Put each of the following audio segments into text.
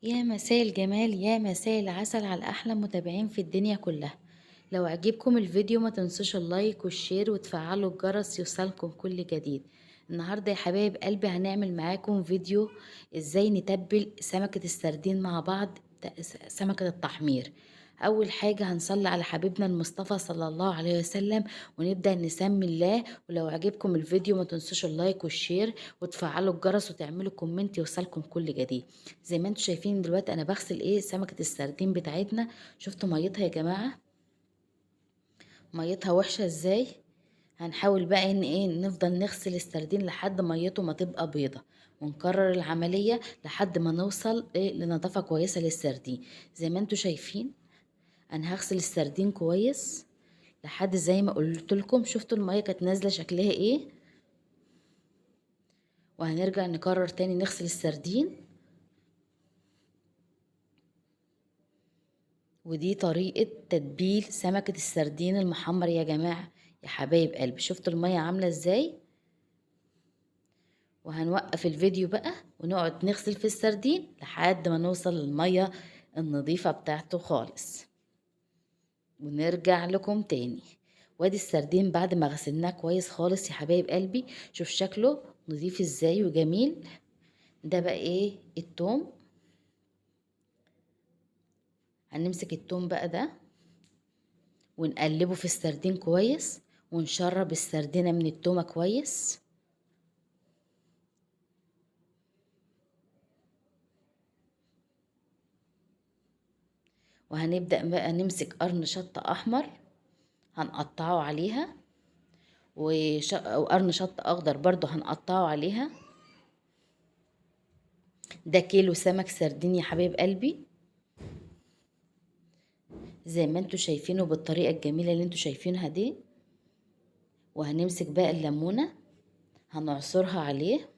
يا مساء الجمال، يا مساء العسل على احلى متابعين في الدنيا كلها. لو عجبكم الفيديو ما تنسوش ال like وال share وتفعلوا الجرس يوصلكم كل جديد. النهارده يا حبايب قلبي هنعمل معاكم فيديو ازاي نتبل سمكة السردين مع بعض، سمكة التحمير. اول حاجة هنصلي على حبيبنا المصطفى صلى الله عليه وسلم ونبدأ نسمي الله. ولو عجبكم الفيديو ما تنسوش ال like وال share وتفعلوا الجرس وتعملوا comment يوصلكم كل جديد. زي ما انتم شايفين دلوقتي انا بغسل سمكة السردين بتاعتنا. شفتوا ميتها يا جماعة؟ ميتها وحشة ازاي. هنحاول بقى ان نفضل نغسل السردين لحد ميته ما تبقى بيضة، ونكرر العملية لحد ما نوصل لنظافة كويسة للسردين. زي ما انتم شايفين انا هغسل السردين كويس لحد زي ما قلت لكم. شفتوا المية كانت نازلة شكلها ايه؟ وهنرجع نكرر تاني نغسل السردين. ودي طريقة تتبيل سمكة السردين المحمر يا جماعة يا حبايب قلبي. شفتوا المية عاملة ازاي؟ وهنوقف الفيديو بقى ونقعد نغسل في السردين لحد ما نوصل للمية النظيفة بتاعته خالص، ونرجع لكم تاني. وادي السردين بعد ما غسلناه كويس خالص يا حبايب قلبي، شوف شكله نظيف ازاي وجميل. ده بقى التوم. هنمسك التوم بقى ده ونقلبه في السردين كويس، ونشرب السردينة من التومة كويس. وهنبدأ بقى نمسك قرن شطة أحمر هنقطعه عليها، وقرن شطة أخضر برضو هنقطعه عليها. ده كيلو سمك سردين يا حبايب قلبي، زي ما انتوا شايفينه بالطريقة الجميلة اللي انتوا شايفينها دي. وهنمسك بقى الليمونة هنعصرها عليه،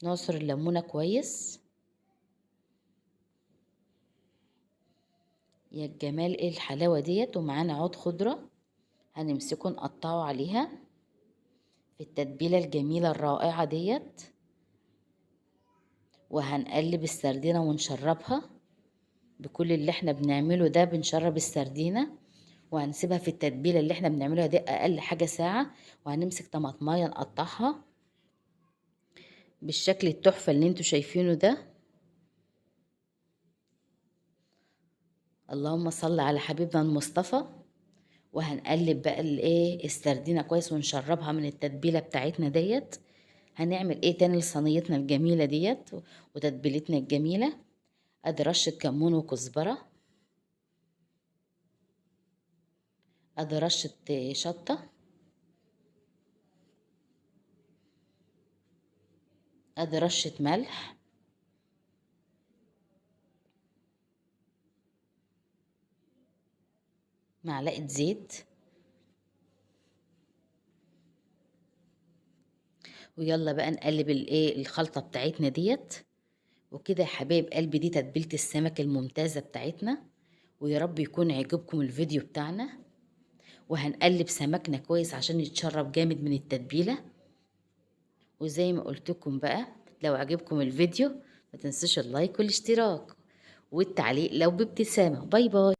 نعصر الليمونة كويس. يا الجمال ايه الحلاوة ديت. ومعانا عود خضرة هنمسكه نقطعه عليها في التتبيلة الجميلة الرائعة ديت. وهنقلب السردينة ونشربها بكل اللي احنا بنعمله ده، بنشرب السردينة وهنسيبها في التتبيلة اللي احنا بنعملها دي اقل حاجة ساعة. وهنمسك طماطماية نقطعها بالشكل التحفة اللي انتوا شايفينه ده. اللهم صل على حبيبنا المصطفى. وهنقلب بقى السردينة كويس ونشربها من التتبيلة بتاعتنا ديت. هنعمل ايه تاني لصينيتنا الجميلة ديت وتتبيلتنا الجميلة؟ ادي رشة كمون وكزبرة، ادي رشة شطة، ادي رشة ملح، معلقة زيت. ويلا بقى نقلب الخلطة بتاعتنا ديت. وكده يا حبايب قلبي دي تتبيلة السمك الممتازة بتاعتنا، ويا رب يكون عجبكم الفيديو بتاعنا. وهنقلب سمكنا كويس عشان يتشرب جامد من التتبيلة. وزي ما قلتلكم بقى لو عجبكم الفيديو ما تنسوش ال like والاشتراك والتعليق لو بابتسامة. bye bye.